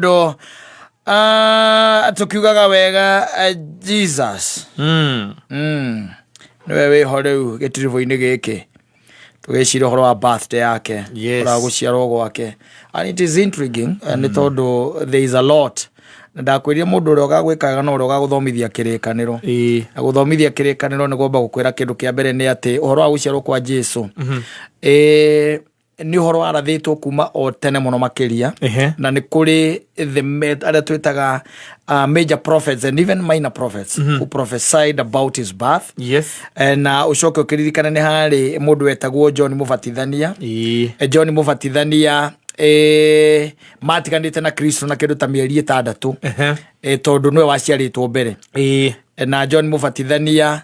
Tondũ tũkiugaga wega Jesus. Nĩwe wĩho rĩu gĩtiribũ-inĩ gĩkĩ. Tũgĩciria ũhoro wa birthday yake. Yes. Ũhoro wa gũciarwo gwake. And it is intriguing nĩ tondũ there is a lot. Na ndakwĩrire mũndũ ũrĩa ũgagwĩkaga no ũrĩa ũgagũthomithia kĩrĩkanĩro. Na gũthomithia kĩrĩkanĩro nĩ kwamba gũkwĩra kĩndũ kĩa mbere nĩ atĩ ũhoro wa gũciarwo kwa Jesu nĩ ũhoro warathĩtwo kuma o tene mũno makĩria. Na nĩ kũrĩ the arĩa twĩtaga major prophets and even minor prophets who prophesied about his birth. Na ũcoke ũkĩririkana nĩ harĩ mũndũ wetagwo John Mũbatithania. John Mũbatithania matiganĩte na Kristo na kĩndũ ta mĩeri 6 tondũ nĩwe waciarĩtwo mbere. Na John Mũbatithania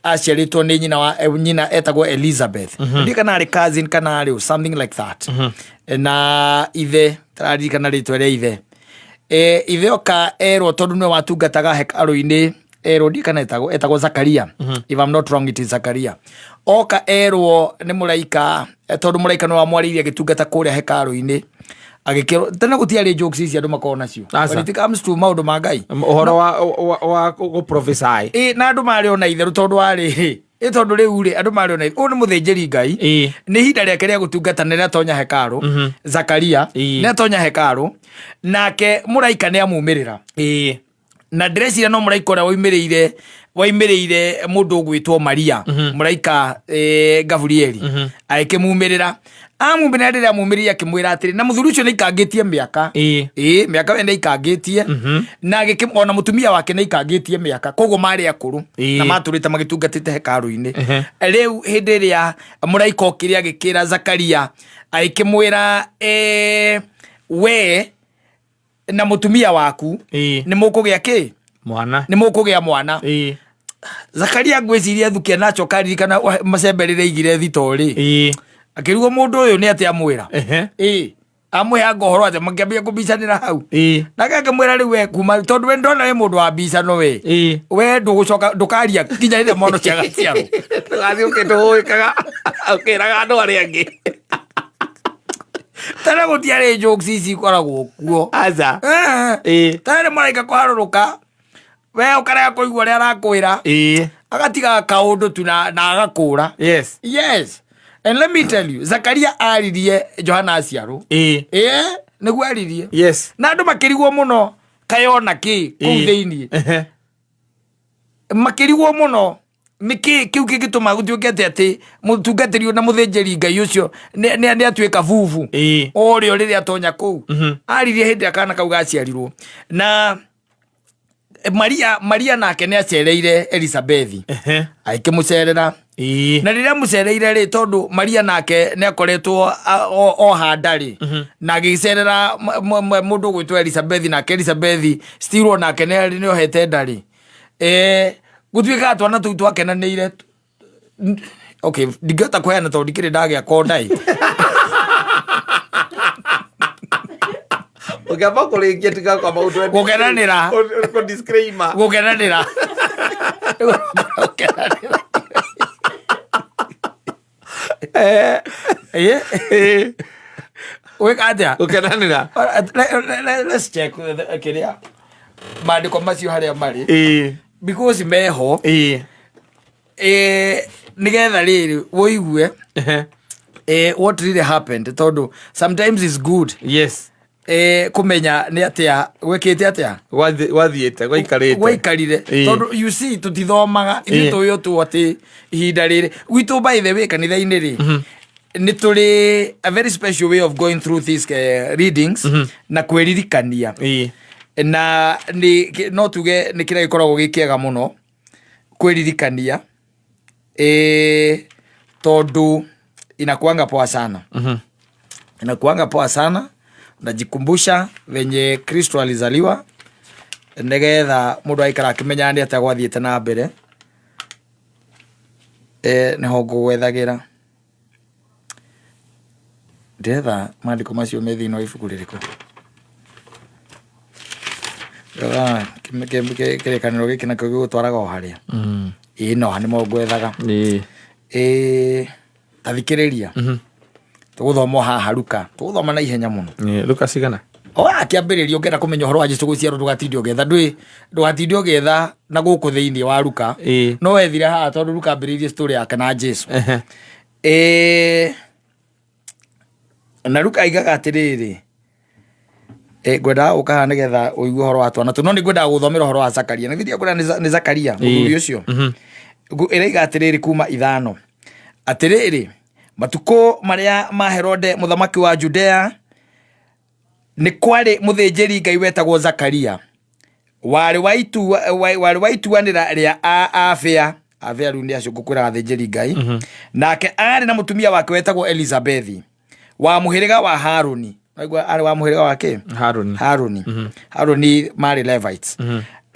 aciarĩtwo nĩ nyina wa nyina etagwo Elizabeth. Ndiũĩ kana arĩ cousin kana arĩ something like that. Na ithe tararirikana rĩtwa rĩa ithe. Ithe oka erwo tondũ nĩwe watungataga hekarũ-inĩ erwo ndiũĩ kana etagwo Zakaria. If I'm not wrong it is Zakaria. Oka erwo nĩ mũraika tondũ mũraika nĩwe wamwarĩirie agĩtungata kũrĩa hekarũ-inĩ. Agĩkĩrwo tene gũtiarĩ jokes ici andũ makoragwo nacio. Aca. When it comes to maũndũ ma Ngai. Ũhoro wa gũ prophesy. Na andũ marĩ ona itherũ tondũ warĩ ĩ tondũ rĩu rĩ andũ marĩ ona itherũ. Ũyũ nĩ mũthĩnjĩri Ngai. Nĩ ihinda rĩake rĩa gũtungata nĩ rĩatonya hekarũ. Zakaria nĩ atonya hekarũ nake mũraika nĩ amumĩrĩra. Na ndĩreciria no mũraika ũrĩa waimĩrĩire mũndũ ũgwĩtwo Maria, mũraika Gabrieli agĩkĩmumĩrĩra. Amumĩrĩra rĩrĩa amumĩrĩire akĩmwĩra atĩrĩ, na mũthuri ũcio nĩ aikangĩtie mĩaka. Mĩaka we nĩ aikangĩtie. Na ona mũtumia wake nĩ aikangĩtie mĩaka, koguo marĩ akũrũ na matũrĩte magĩtungatĩte hekarũ-inĩ. Rĩu hĩndĩ ĩrĩa mũraika okire agĩkĩra Zakaria, agĩkĩmwĩra, we na mũtumia waku nĩ mũkũgĩa kĩ? Mwana. Nĩ mũkũgĩa mwana. Zakaria ngwĩciria thukia na acoka aririkana macembe rĩrĩa aigire thito rĩ. Akĩrigwo mũndũ ũyũ nĩ atĩa amwĩra. Amwĩhanga ũhoro atĩa makĩambia kũbicanĩra hau. Nake akĩmwĩra rĩu we kuma tondũ we ndona wĩ mũndũ wa mbicano we. We ndũgũcoka ndũkaria nginya rĩrĩa mwana ũcio agaciarwo. Ndũgathiĩ ũkĩtũhũĩkaga ũkĩraga andũ arĩa angĩ. Tene gũtiarĩ jokes ici ikoragwo kuo. Aca. Tene mũraika kũharũrũka we ũkarega kũigua ũrĩa arakwĩra. Agatiga kaũndũ tu na agakũra. Yes. And let me tell you, Zakaria aririe Johana aciarwo. Nĩguo aririe. Na andũ makĩrigwo mũno kayona kĩ kũu thĩiniĩ. Makĩrigwo mũno nĩkĩ kĩu kĩngĩtũma gũtuĩke atĩ atĩ mũtungatĩri na mũthĩnjĩri Ngai ũcio nĩ atuĩka bubu. O rĩo rĩrĩa atonya kũu. Aririe hĩndĩ ĩrĩa kana kau gaciarirwo. Na Maria nake nĩ acereire Elizabethi. Agĩkĩmũcerera. Na rĩrĩa amũcereire rĩ, tondũ Maria nake nĩ akoretwo oha nda rĩ, na agĩcerera mũndũ ũgwĩtwo Elizabethi, nake Elizabethi still o nake nĩ ohete nda rĩ. Gũtuĩkaga twana tũu twakenanĩire. Okay, ndingĩhota kũheana tondũ ndikĩrĩ ndagĩa konda ĩ. Ũkĩamba kũrĩkia tiga kwamba ũtwe Gũkenanĩra. Kũ disclaimer. Gũkenanĩra. Gũkenanĩra. Wĩka atĩa? Gũkenanĩra. Let's check kĩrĩa maandĩko macio harĩa marĩ. Because meho. Nĩgetha rĩrĩ ũigue what really happened, tondũ sometimes it's good kũmenya nĩ atĩa gwĩkĩte atĩa. Gwathiĩte gwaikarĩte. Gwaikarire. Tondũ you see tũtithomaga ithuĩ, tũĩ tu atĩ ihinda rĩrĩ gwitũ, by the way, kanitha-inĩ rĩ nĩ tũrĩ a very special way of going through these readings na kwĩririkania. Na nĩ no tuge nĩ kĩrĩa gĩkoragwo gĩ kĩega mũno kwĩririkania, tondũ inakuanga poa sana. Inakuanga poa sana, unajikumbusha venye Kristo alizaliwa nĩgetha mũndũ aikara akĩmenyaga nĩ atĩa gwathiĩte na mbere. Nĩho ngũgwethagĩra, ndĩretha maandĩko macio me thĩinĩ wa ibuku rĩrĩkũ. Rora, kĩrĩkanĩro gĩkĩ nakĩo gĩgũtwaraga o harĩa. Ĩĩ, no nĩmo ngwethaga. Ta thikĩrĩria, tũgũthoma o haha Luka, tũgũthoma na ihenya mũno. Luka cigana? O akĩambĩrĩria ũngĩenda kũmenya ũhoro wa Jesu gũciarwo ndũgatinde ũgĩetha ndwĩ ndũgatinde ũgĩetha na gũkũ thĩinĩ wa Luka. No wethire haha tondũ Luka ambĩrĩirie story yake na Jesu. Na Luka aigaga atĩrĩrĩ, ngwendaga gũka haha nĩgetha ũigue ũhoro wa twana tũ no nĩ ngwendaga gũthomera ũhoro wa Zakaria na githĩ ndiakwĩra nĩ Zakaria mũthuri ũcio. Ĩraiga atĩrĩrĩ kuma 5 atĩrĩrĩ, matukũ marĩa ma Herode mũthamaki wa Judea nĩ kwarĩ mũthĩnjĩri Ngai wetagwo Zakaria warĩ wa itua warĩ wa ituanĩra rĩa Abia. Abia rĩu nĩ acio ngũkwĩra athĩnjĩri Ngai. Nake aarĩ na mũtumia wake wetagwo Elizabethi wa mũhĩrĩga wa Haruni. Waigua arĩ wa mũhĩrĩga wa kĩ? Haruni. Haruni. Haruni marĩ Levites.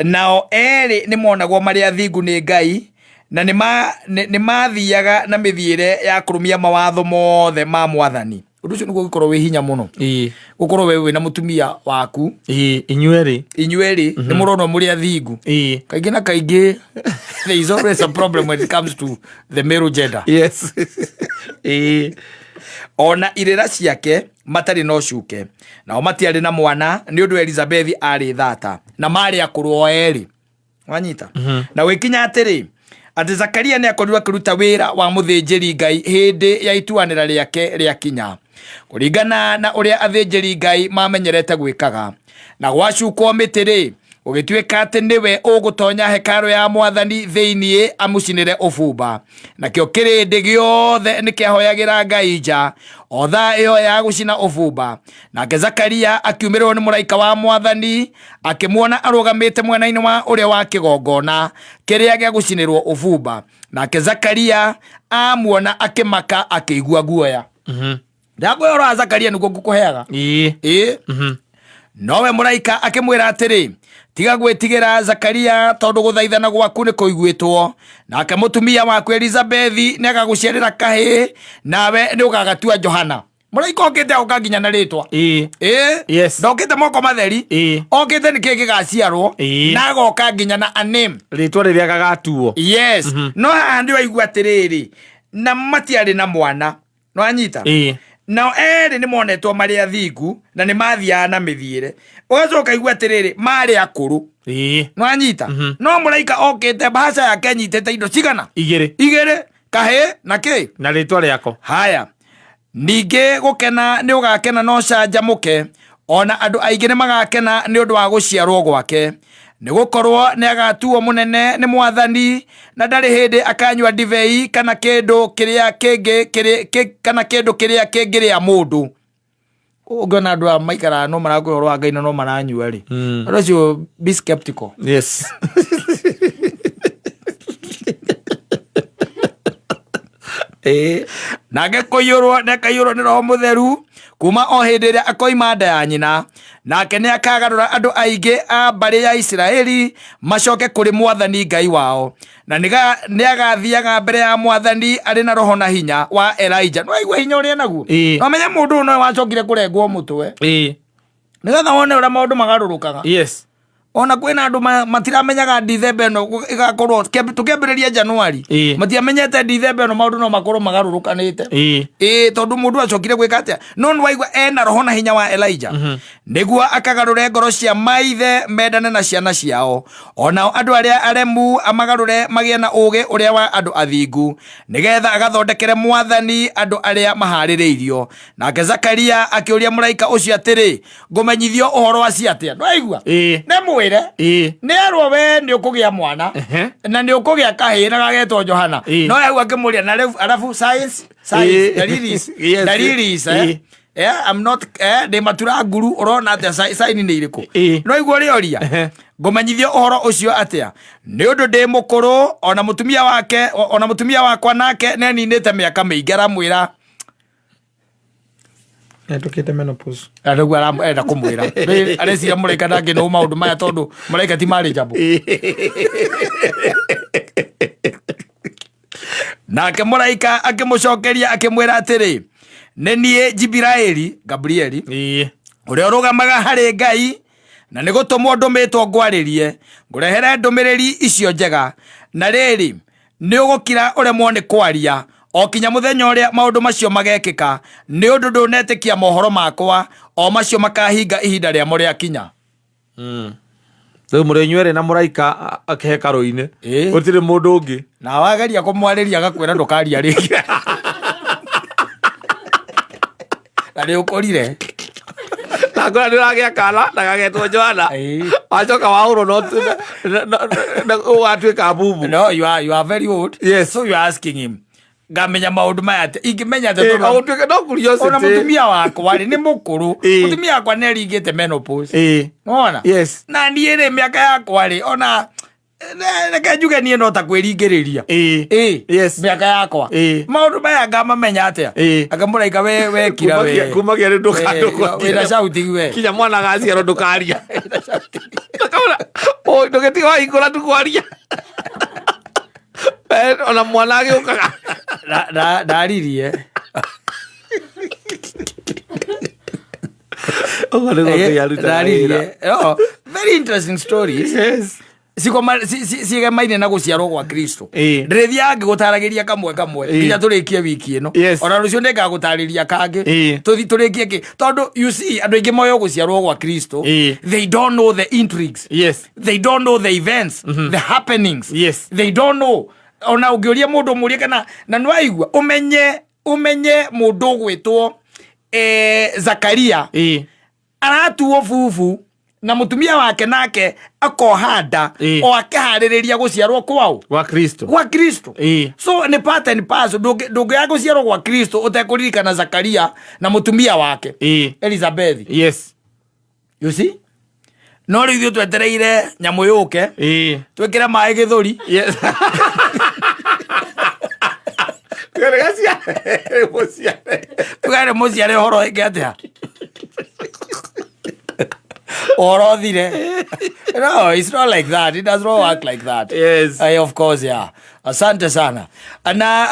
Nao erĩ nĩ monagwo marĩ athingu nĩ Ngai na nĩ mathiaga na mĩthiĩre ya kũrũmia mawatho mothe ma Mwathani. Ũndũ ũcio nĩguo ũgĩkorwo wĩ hinya mũno. Gũkorwo we wĩna mũtumia waku. Inyuerĩ. Inyuerĩ nĩ mũronwo mũrĩ athingu. Kaingĩ na kaingĩ there is always a problem when it comes to the male gender. Yes. Ona irĩra ciake matarĩ na ũcuke. Nao matiarĩ na mwana nĩ ũndũ Elizabethi arĩ thata na marĩ akũrũ o erĩ. Wanyita? Na gwĩkinya atĩrĩ, atĩ Zakaria nĩ akorirwo akĩruta wĩra wa mũthĩnjĩri Ngai hĩndĩ ya ituanĩra rĩake rĩakinya, kũringana na ũrĩa athĩnjĩri Ngai mamenyerete gwĩkaga. Na gwacukwo mĩtĩ-rĩ, gũgĩtuĩka atĩ nĩwe ũgũtonya hekarũ ya Mwathani thĩinĩ amũcinĩre ũbumba. Nakĩo kĩrĩndĩ gĩothe nĩkĩahoyagĩra Ngai nja o thaa ĩyo ya gũcina ũbumba. Nake Zakaria akiumĩrĩrwo nĩ mũraika wa Mwathani, akĩmuona arũgamĩte mwena-inĩ wa ũrĩa wa kĩgongona kĩrĩa gĩa gũcinĩrwo ũbumba. Nake Zakaria amuona akĩmaka, akĩigua guoya. Ndakũhe ũhoro wa Zakaria nĩguo ngũkũheaga. Ĩĩ. Nowe mũraika akĩmwĩra atĩrĩ, tiga gwĩtigĩra Zakaria, tondũ gũthaithana gwaku nĩ kũiguĩtwo. Nake mũtumia waku Elizabethi nĩ agagũciarĩra kahĩĩ, nawe nĩ ũgagatua Johana. Mũraika okĩte agoka nginya na rĩtwa. Ĩĩ. Yes. Ndokĩte moko matheri. Okĩte nĩ kĩĩ gĩgaciarwo. Na agoka nginya na a name. Rĩtwa rĩrĩa gagatuo. Yes. No haha nĩ waigua atĩrĩrĩ, na matiarĩ na mwana. Nĩwanyita? Nao erĩ nĩ monetwo marĩ athingu na nĩ mathiaga na mĩthiĩre. Ũgacoka igua atĩrĩrĩ, marĩ akũrũ. Nĩwanyita? No mũraika okĩte mbahaca yake anyitĩte indo cigana? Igĩrĩ. Igĩrĩ, kahĩĩ na kĩ? Na rĩtwa rĩako. Haya. Ningĩ gũkena nĩ ũgakena na ũcanjamũke, o na andũ aingĩ nĩ magakena nĩ ũndũ wa gũciarwo gwake. Nĩ gũkorwo nĩ agatuo mũnene nĩ Mwathani, na ndarĩ hĩndĩ akanyua ndibei kana kĩndũ kĩrĩa kĩngĩ kĩrĩ, kana kĩndũ kĩrĩa kĩngĩrĩa mũndũ. Ũngĩona andũ aya maikaraga no marakũhe ũhoro wa Ngai na no maranyua rĩ, andũ acio be skeptical. Yes. Nake kũiyũrwo nĩ akaiyũrwo nĩ Roho Mũtheru kuma o hĩndĩ ĩrĩa akoima nda ya nyina, nake nĩ akagarũra andũ aingĩ a mbarĩ ya Isiraeli macoke kũrĩ Mwathani Ngai wao, na nĩ agathiaga mbere ya Mwathani arĩ na roho na hinya wa Elijah. Nĩ waigua hinya ũrĩa naguo? No menye mũndũ ũyũ nowe wacokire kũrengwo mũtwe. Nĩgetha wone ũrĩa maũndũ magarũrũkaga. Yes. Ona kwĩna andũ matiramenyaga Dithemba ĩno ĩgakorwo tũkĩambĩrĩria Januari. Matiamenyete Dithemba ĩno maũndũ no makorwo magarũrũkanĩte. Ĩĩ, tondũ mũndũ acokire gwĩka atĩa? No nĩ waigua ena roho na hinya wa Elijah. Nĩguo akagarũre ngoro cia maithe mendane na ciana ciao, onao andũ arĩa aremu amagarũre magĩe na ũũgĩ ũrĩa wa andũ athingu, nĩgetha agathondekere Mwathani andũ arĩa maharĩrĩirio. Nake Zakaria akĩũria mũraika ũcio atĩrĩ, ngũmenyithio ũhoro acio atĩa? Nĩwaigua? Nĩ mwĩre. Nĩ erwo we nĩ ũkũgĩa mwana na nĩ ũkũgĩa kahĩĩ na gagetwo Johana. No hau akĩmũria na rĩu arabu science, science, dalilis, dalilis, Yeah, I'm not, ndĩ matura nguru ũrona atĩa sign nĩ irĩkũ? No igua ũrĩa ũria. Ngũmenyithio ũhoro ũcio atĩa? Nĩ ũndũ ndĩ mũkũrũ, ona mũtumia wake, ona mũtumia wakwa nake nĩ aninĩte mĩaka mĩingĩ, aramwĩra. Nĩhetũkĩte menopause. Na nĩguo arenda kũmwĩra. Rĩu areciria mũraika ndangĩnũ maũndũ maya tondũ mũraika ti marĩ njambo. Nake mũraika akĩmũcokeria akĩmwĩra atĩrĩ, nĩ niĩ Jibiraeli, Gabrieli, ũrĩa ũrũgamaga harĩ Ngai, na nĩ gũtũmwo ndũmĩtwo ngwarĩrie, ngũrehere ndũmĩrĩri icio njega. Na rĩrĩ, nĩ ũgũkira ũremwo nĩ kwaria, O kinya mũthenya ũrĩa maũndũ macio magekĩka, nĩ ũndũ ndũnetĩkia mohoro makwa, o macio makahinga ihinda rĩamo rĩakinya. Rĩu mũrĩ inyuerĩ na mũraika hekarũ-inĩ. Ĩĩ. Gũtirĩ mũndũ ũngĩ. Na wageria kũmwarĩria agakwĩra ndũkaria rĩngĩ. Na nĩ ũkũrire. Na ngora nĩ ũragĩa kana na gagetwo Joana. Ĩĩ. Wacoka wahũrwo no ũgatuĩka bubu. No, you are very old. Yes. So you are asking him. Ngamenya maũndũ maya atĩa? Ingĩmenya atĩa Ĩĩ, tondũ ũtuĩke no curiosity. ona mũtumia wakwa rĩ nĩ mũkũrũ. Ĩĩ. Mũtumia wakwa nĩ aringĩte menopause. Ĩĩ. Wona? Yes. Na niĩ rĩ mĩaka yakwa rĩ ona reke njuge niĩ no ta kwĩringĩrĩria. Ĩĩ. Ĩĩ. Yes. Mĩaka yakwa. Ĩĩ. Maũndũ maya ngamamenya atĩa? Ĩĩ. Anga mũraika we wekira we. Kumagia rĩ Wĩna shouting we. Kinya mwana agaciarwo ndũkaria. Ndũkaura. Oi, ndũgĩtiga wahingũra tu kwaria. Ona mwana agĩũkaga. Ndaririe. Ũguo nĩguo Ngai arutaga wĩra. Ndaririe. No, very interesting stories. Yes. Ciegemaine na gũciarwo gwa Kristo. Ĩĩ. Ndĩrĩthiaga ngĩgũtaragĩria kamwe kamwe Ĩĩ. nginya tũrĩkie wiki ĩno. Yes. Ona rũciũ nĩngagũtarĩria kangĩ. Ĩĩ. Tũthi tũrĩkie kĩ tondũ you see andũ aingĩ moyo gũciarwo gwa Kristo. Ĩĩ. They don't know the intrigues. Yes. They don't know the events, the happenings. Yes. They don't know. Ona ũngĩũria mũndũ ũmũrie kana na nĩwaigua ũmenye ũmenye mũndũ ũgwĩtwo Zakaria Ĩĩ. aratuo bubu na mutumia wake nake akoha nda Ĩĩ. o akĩharĩrĩria gũciarwo kwao Gwa Kristo. gwa Kristo. Ĩĩ. So nĩ part and parcel. Ndũngĩaga gũciarwo gwa Kristo ũtekũririkana Zakaria na mũtumia wake Ĩĩ. Elizabeth. Yes. You see, no rĩu ithuĩ twetereire nyamũ yũke Ĩĩ. twĩkĩre maĩ gĩthũri. Yes. Tuge mũciare. Tugere mũciare ũhoro ĩngĩ atĩa ũhoro ũthire. No, it's not like that. It does not work like that. Yes. Of course, yeah. Asante sana na.